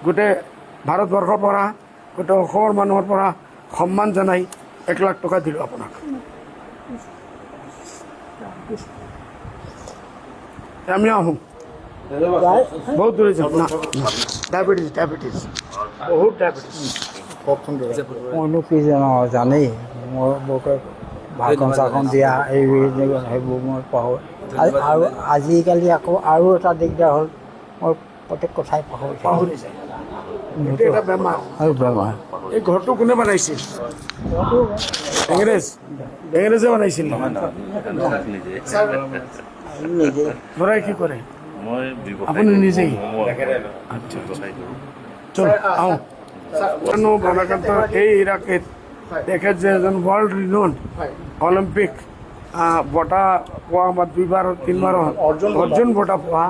গোটেই ভাৰতবৰ্ষৰ পৰা, গোটেই অসমৰ মানুহৰ পৰা সন্মান জনাই 1 লাখ টকা দিলোঁ আপোনাক। আমি আহোঁ, বহুত দূৰে যাম না। ডায়েবেটিছ, ডায়েবেটিছ, বহুত ডায়েবেটিছ। মইনো কি জানো, জানেই মই বৰকৈ ভাষণ চাষণ দিয়া এই সেইবোৰ মই পাহৰোঁ। আৰু আজিকালি আকৌ আৰু এটা দিগদাৰ হ'ল, মই প্ৰত্যেক কথাই পাহৰি থাকোঁ। পাহৰি যায়, এইটো এটা বেমাৰ। আৰু বেমাৰ। এই ঘৰটো কোনে বনাইছিল? ইংৰেজ, ইংৰেজে বনাইছিল। নিজে। বৰাই কি কৰে? মই ব্যৱসায় আপুনি কৰোঁ। নিজেই? মই আচ্ছা। ব্যৱসায় কৰোঁ। চল আহোঁ। বনাকান্ত এই ইৰাকেত তেখেত যে এজন ৱৰ্ল্ড ৰিনোন অলিম্পিক বঁটা পোৱা বা দুইবাৰ তিনিবাৰ অৰ্জুন বঁটা পোৱা,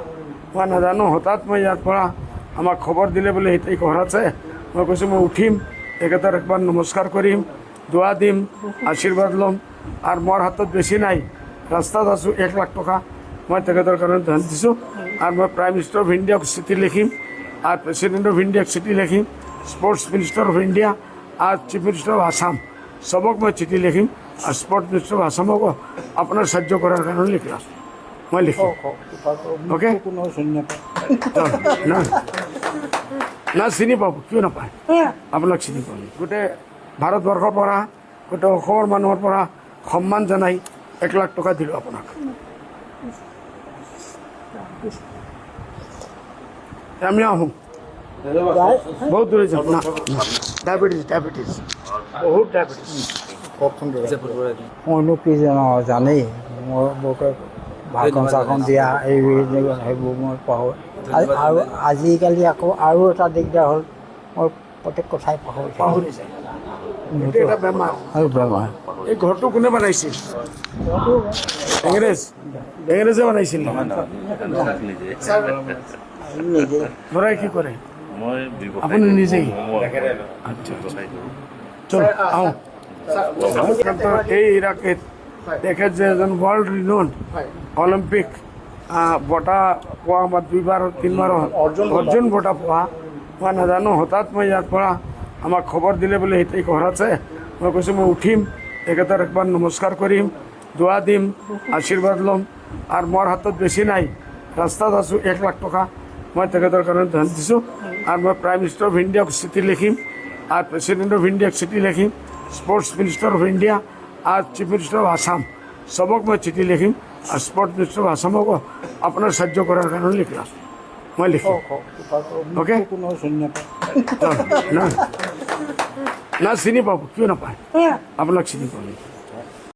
মই নাজানো। হঠাৎ মই ইয়াৰ পৰা আমাক খবৰ দিলে বোলে এতিয়া ঘৰ আছে। মই কৈছোঁ, মই উঠিম, তেখেতৰ একবাৰ নমস্কাৰ কৰিম, দোৱা দিম, আশীৰ্বাদ ল'ম। আৰু মোৰ হাতত বেছি নাই, ৰাস্তাত আছোঁ, 1 লাখ টকা মই তেখেতৰ কাৰণে ধন দিছোঁ। আৰু মই প্ৰাইম মিনিষ্টাৰ অফ ইণ্ডিয়াক চিঠি লিখিম আৰু প্ৰেচিডেণ্ট অফ ইণ্ডিয়াক চিঠি লিখিম, স্পৰ্টছ মিনিষ্টাৰ অফ ইণ্ডিয়া আৰু চিফ মিনিষ্টাৰ অফ আছাম, চবক মই চিঠি লিখিম। আৰু স্পৰ্টছ মিনিষ্টাৰ অফ আছামকো আপোনাৰ সাহায্য কৰাৰ কাৰণে লিখি আছোঁ, মই লিখিম। অ'কে। কোনো চিনি নাপায়। না না, চিনি পাব, কিয় নাপায়? আপোনাক চিনি পাব। গোটেই ভাৰতবৰ্ষৰ পৰা, গোটেই অসমৰ মানুহৰ পৰা সন্মান জনাই 1 লাখ টকা দিলোঁ আপোনাক। আমি আহোঁ, বহুত দূৰে যাম না। ডায়েবেটিছ, ডায়েবেটিছ, বহুত ডায়েবেটিছ। মইনো কি জানো, জানেই মই বৰকৈ ভাষণ চাষণ দিয়া এই সেইবোৰ মই পাহৰোঁ। আৰু আজিকালি আকৌ আৰু এটা দিগদাৰ হ'ল, মই প্ৰত্যেক কথাই পাহৰি থাকোঁ। পাহৰি যায়, এইটো এটা বেমাৰ। আৰু বেমাৰ। এই ঘৰটো কোনে বনাইছিল? ইংৰেজ, ইংৰেজে বনাইছিল। নিজে। বৰাই কি কৰে? মই ব্যৱসায় আপুনি কৰোঁ। নিজেই? মই আচ্ছা। ব্যৱসায় কৰোঁ। চল আহোঁ। এই ইৰাকেত তেখেত যে এজন ৱৰ্ল্ড ৰিনোন অলিম্পিক বঁটা পোৱা বা দুইবাৰ তিনিবাৰ অৰ্জুন বঁটা পোৱা, মই নাজানো। হঠাৎ মই ইয়াৰ পৰা আমাক খবৰ দিলে বোলে এতিয়া ঘৰ আছে। মই কৈছোঁ, মই উঠিম, তেখেতৰ একবাৰ নমস্কাৰ কৰিম, দোৱা দিম, আশীৰ্বাদ ল'ম। আৰু মোৰ হাতত বেছি নাই, ৰাস্তাত আছোঁ, 1 লাখ টকা মই তেখেতৰ কাৰণে ধন দিছোঁ। আৰু মই প্ৰাইম মিনিষ্টাৰ অফ ইণ্ডিয়াক চিঠি লিখিম আৰু প্ৰেচিডেণ্ট অফ ইণ্ডিয়াক চিঠি লিখিম, স্পৰ্টছ মিনিষ্টাৰ অফ ইণ্ডিয়া আৰু চিফ মিনিষ্টাৰ অফ আছাম, চবক মই চিঠি লিখিম। আৰু স্পৰ্টছ মিনিষ্টাৰ অফ আছামকো আপোনাৰ সাহায্য কৰাৰ কাৰণে লিখি আছোঁ, মই লিখিম। অ'কে। কোনো চিনি নাপায়। না না, চিনি পাব, কিয় নাপায়? আপোনাক চিনি পাব।